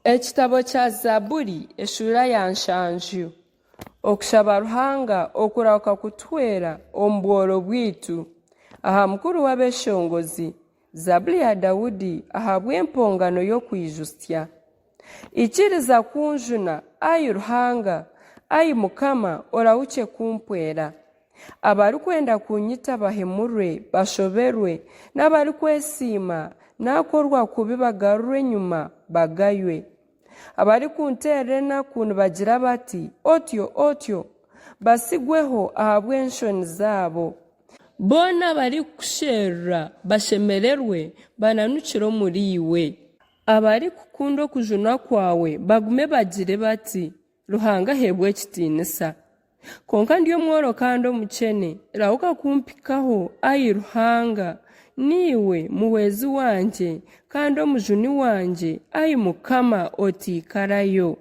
Ekitabo kya Zaaburi eshuura ya nshanju. Okushaba Ruhanga okurahuka kutuhwera omu bworo bwaitu. Aha mukuru w'abeeshongozi, Zaaburi ya Daudi ahabw'empongano y'okwijutsya. Ikiriza kunjuna, ai Ruhanga, ai Mukama, orahukye kumpwera. Abarikwenda kunyita bahemurwe, bashoberwe, n'abarikwesiima naakorwa kubi bagarurwe enyima, bagaywe. Abarikunteerera enaku nibagira bati, Otyo! Otyo! Batsigweho ahabw'enshoni zaabo. Boona abarikukusherura bashemererwe, bananukire omuriiwe. Abarikukunda okujunwa kwawe bagume bagire bati, Ruhanga aheebwe ekitiinisa. Kwonka ndi omworo kandi omukyene, rahuka kumpikaho, ai Ruhanga. Niiwe muhwezi wangye kandi omujuni wangye, ai Mukama, otaikarayo.